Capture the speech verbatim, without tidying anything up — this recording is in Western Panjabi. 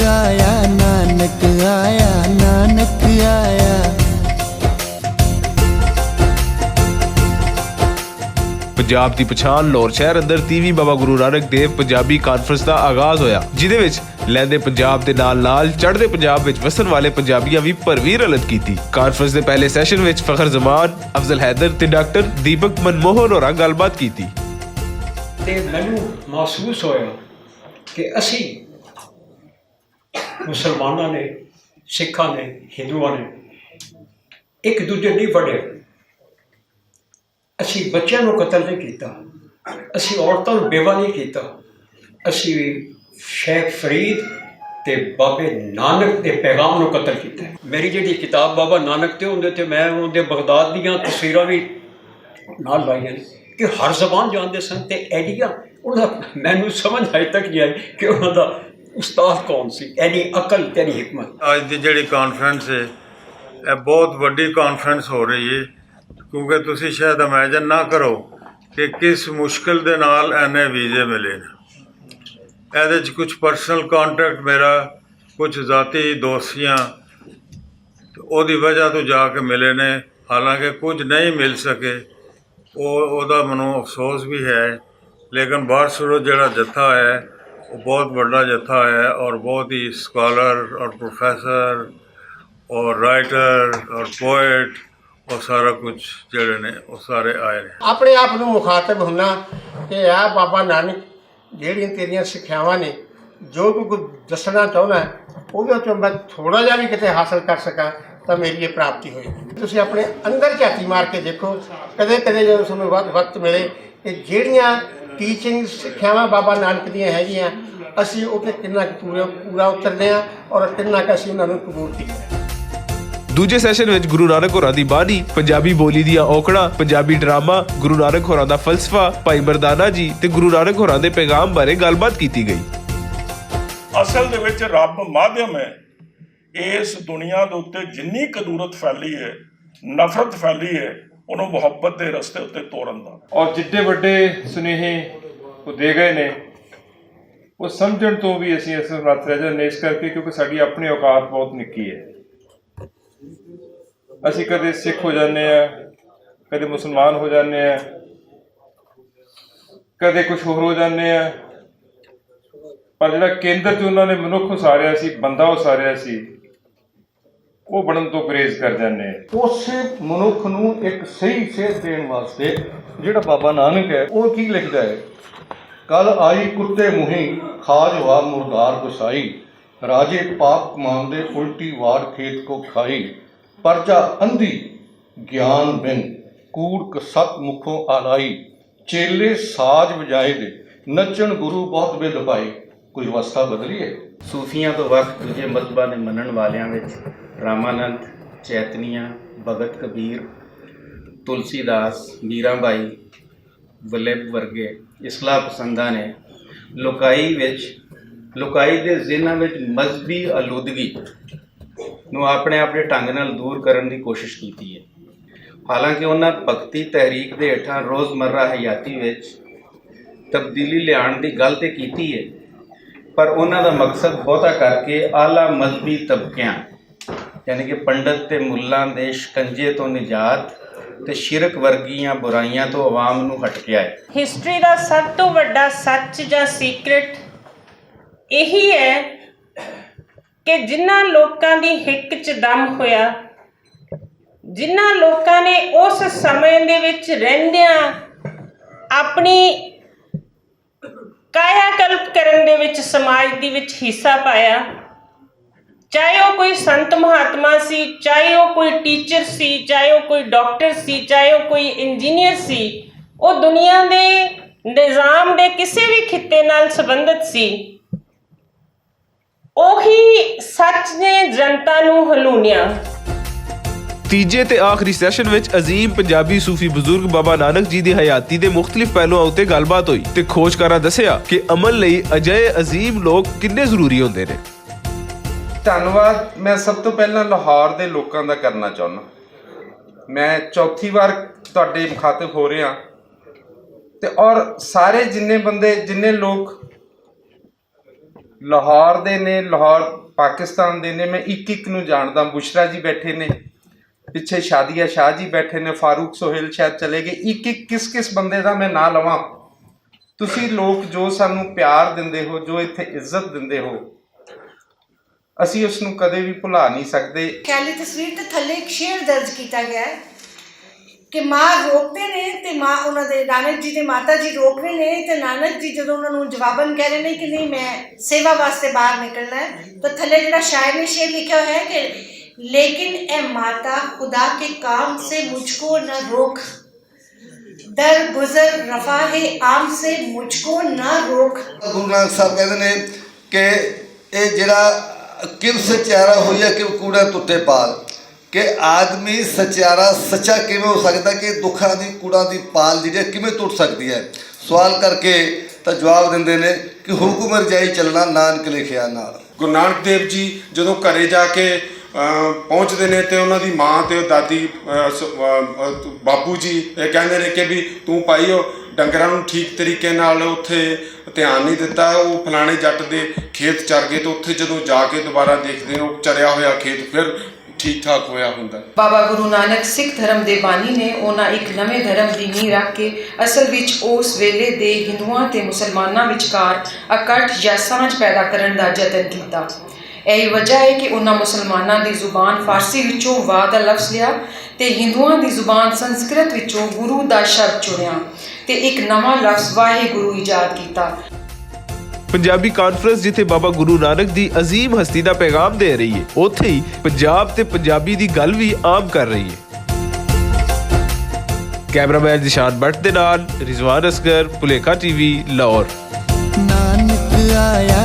آیا نانک، آیا نانک، آیا۔ پنجاب دی پچھان لاہور شہر اندر تیویں بابا گرو نانک دیو پنجابی کانفرنس دا آغاز ہویا، جدے وچ لہندے پنجاب دے نال نال چڑھدے پنجاب وچ وسن والے پنجابیاں وی بھرویں رلت کیتی۔ کانفرنس دے پہلے سیشن وچ فخر زمان، افضل حیدر تے ڈاکٹر دیپک منموہن ہوراں گل بات کیتی۔ تے مینوں محسوس ہویا کہ اسی مسلماناں نے، سکھاں نے، ہندوؤں نے ایک دوجے نہیں پڑھے۔ اسی بچیاں نوں قتل نہیں کیتا، اسی عورتاں نوں بیوہ نہیں کیتا، اسی شیخ فرید تے بابے نانک دے پیغام نوں قتل کیتا ہے۔ میری جڑی کتاب بابا نانک تے ہوندے تے میں انہاں دے بغداد دیاں تصویراں بھی نال لائیاں نے کہ ہر زبان جاندے سن تے ایڈیاں انہاں، مینوں سمجھ اج تک نہیں آئی کہ انہاں دا استاد کون سی، اینی عقل تے اینی حکمت۔ اج دی جڑی کانفرنس ہے، یہ بہت وڈی کانفرنس ہو رہی ہے، کیونکہ تسی شاید امیجن نہ کرو کہ کس مشکل دے نال اینے ویزے ملے نے۔ ایہدے چ کچھ پرسنل کانٹیکٹ میرا، کچھ ذاتی دوستیاں، تے اوہدی وجہ تو جا کے ملے نے، حالانکہ کچھ نہیں مل سکے۔ او اوہدا مینوں افسوس بھی ہے، لیکن بار سرو جڑا جتھا ہے، وہ بہت وڈا جتھا ہے اور بہت ہی اسکالر اور پروفیسر اور رائٹر اور پوئٹ اور سارا کچھ جڑے نے، وہ سارے آئے نے۔ اپنے آپ نوں مخاطب ہونا کہ آ بابا نانک، جہڑیاں تیریاں سکھیاواں نے، جو کچھ دسنا چاہنا ہے، وہ تو میں تھوڑا جہا بھی کتے حاصل کر سکاں، تو میری یہ پراپتی ہوئی۔ تسی اپنے اندر جھاتی مار کے دیکھو، کدے کدے جو تمہیں وقت وقت ملے، کہ جہڑیاں ٹیچنگ سکھیاواں بابا نانک دیاں ہیگیاں، اسی اوتے کنا کنا پورا اترنے ہاں، اور کنا کہ اسی انہاں نوں قبول کیتا۔ دوجے سیشن وچ گرو نانک ہوراں دی بانی، پنجابی بولی دیاں اوکڑاں، پنجابی ڈرامہ، گرو نانک ہوراں دا فلسفہ، بھائی مردانہ جی تے گرو نانک ہوراں دے پیغام بارے گل بات کیتی گئی۔ اصل دے وچ رب مادھیم ہے۔ اس دنیا دے اُتے جنی کدورت پھیلی ہے، نفرت پھیلی ہے، انہوں محبت دے رستے اُتے توڑن دا۔ اور جڈے وڈے سنیہے وہ دے گئے نے، وہ سمجھن تو بھی اسی اس وقت رہ جانے اس کر کے، کیونکہ ساری اپنی اوقات بہت نکی ہے۔ اسی کدے سکھ ہو جانے ہیں، کدے مسلمان ہو جانے ہیں، کدے کچھ ہور ہو جانے ہیں۔ پر جڑا کیندر چ انہاں نے منکھ اساریا سی، بندہ اساریا سی، وہ بڑن تو گریز کر جانے ہیں۔ اس منکھ نوں ایک صحیح سیدھ دین واسطے جڑا بابا نانک ہے، وہ کی لکھدا ہے؟ کل آئی کتے مہی، کھاج ہوا مردار گسائی، راجے پاک ماندے الٹی وار کھیت کو کھائی، پرجا اندھی گیان بن، کوڑ کست مکھوں آلائی، چیلے ساج وجائے دے، نچن گرو بہت بے دپائی۔ کوئی وستا بدلی ہے؟ صوفیاں توں وکھ دوجے مذہباں دے منن والیاں وچ رامانند، چیتنیہ، بھگت کبیر، تلسی داس، میرا بائی، ولب ورگے اصلاح پسنداں نے لوکائی وچ لوکائی دے ذہناں وچ مذہبی آلودگی نوں اپنے اپنے ڈھنگ نال دور کرن دی کوشش کیتی ہے۔ حالانکہ انہاں بھگتی تحریک دے ہیٹھاں روزمرہ حیاتی وچ تبدیلی لیان دی گل تے کیتی ہے، پر انہاں دا مقصد بہتا کر کے اعلی مذہبی طبقیاں یعنی کہ پنڈت تے ملاں دے شکنجے توں نجات تے شرک ورگیاں برائیاں توں عوام نوں ہٹکیا ہے۔ ہسٹری دا سب توں وڈا سچ یا سیکرٹ ایہی ہے کہ جنہاں لوکاں دی ہک چ دم ہویا، جنہاں لوکاں نے اس سمے دے وچ رہندیاں اپنی کایا کلپ کرن دے وچ سماج دی وچ حصہ پایا، چاہے وہ کوئی سنت مہاتما سی، چاہے وہ کوئی ٹیچر سی، چاہے وہ کوئی ڈاکٹر سی، چاہے وہ کوئی انجینئر سی، وہ دنیا دے نظام دے کسے بھی خطے نال سبندت سی۔ اوہی سچ نے جنتا نوں ہلونیا۔ تیجے تے آخری سیشن وچ عظیم پنجابی صوفی بزرگ بابا نانک جی دی حیاتی دے مختلف پہلوؤں اتے گل بات ہوئی تے کھوجکاراں دسیا کہ عمل لئی اجہے عظیم لوگ کنے ضروری ہوندے نے۔ دھنواد میں سب توں پہلاں لاہور دے لوکاں دا کرنا چاہنا۔ میں چوتھی وار تہاڈے مخاطب ہو رہا ہاں۔ تے اور سارے جنہیں بندے، جنہیں لوگ لاہور دے نے، لاہور پاکستان دے نے۔ میں اک اک نوں جاندا۔ بشرا جی بیٹھے نے، پچھے شادیہ شاہ جی بیٹھے نے، فاروق سہیل شاید چلے گئے۔ اک اک کس کس بندے دا میں ناں لواں؟ تسی لوگ جو سانوں پیار دندے ہو، جو اتھے عزت دندے ہو، اسی اس نوں کدے وی بھلا نہیں سکدے۔ خیالی تصویر تے تھلے ایک شعر درج کیتا گیا ہے کہ ماں روکتے نے تے ماں انہاں دے، نانک جی دے ماتا جی روک رہے نے تے نانک جی جدوں انہاں نوں جواباً کہہ رہے نے کہ نہیں، میں سیوا واسطے باہر نکلنا ہے، تو تھلے جڑا شاعر نے شعر لکھا ہویا ہے کہ لیکن اے ماتا، خدا کے کام سے مجھ کو نہ روک، در گزر رفاہ عام سے مجھ کو نہ روک۔ گرو نانک صاحب کہندے نے کہ اے جڑا کم سچیارا ہوئی ہے، کم کوڑا ٹوٹے پال، کہ آدمی سچیارا سچا کیویں ہو سکدا، کہ دکھاں دی کوڑاں دی پال جڑی ہے کیویں ٹوٹ سکدی ہے؟ سوال کر کے تاں جواب دیندے نے کہ حکم رجائی چلنا نانک لکھیا نال۔ گرو نانک دیو جی جدوں گھرے جا کے پہنچدے نے تے انہاں دی ماں تے دادی، باپو جی، اے کہندے نے کہ بھی توں پائی او ڈنگراں نوں ٹھیک طریقے نال اتھے دھیان نہیں دتا، او فلانے جٹ دے کھیت چر گئے تے اتھے جدوں جا کے دوبارہ دیکھدے نے او چریا ہویا کھیت پھر ٹھیک ٹھاک ہویا ہوندا۔ بابا گرو نانک سکھ دھرم دے بانی نے انہاں اک نویں دھرم دی نیہہ رکھ کے اصل وچ اوس ویلے دے ہندوواں تے مسلماناں وچکار اکٹھ یا سانجھ پیدا کرن دا جتن کیتا۔ ایہی وجہ ہے کہ انہاں مسلماناں دی زبان فارسی وچوں وا دا لفظ لیا تے ہندوواں دی زبان سنسکرت وچوں گرو دا شبد چنیا تے اک نواں لفظ واہے گرو ایجاد کیتا۔ پنجابی کانفرنس جتھے بابا گرو نانک دی عظیم ہستی دا پیغام دے رہی ہے، اوتھے ہی پنجاب تے پنجابی دی گل وی عام کر رہی ہے۔ کیمرہ مین ذیشان بٹ دے نال رضوان اصغر، پلیکا ٹی وی، لاہور۔ نانک آیا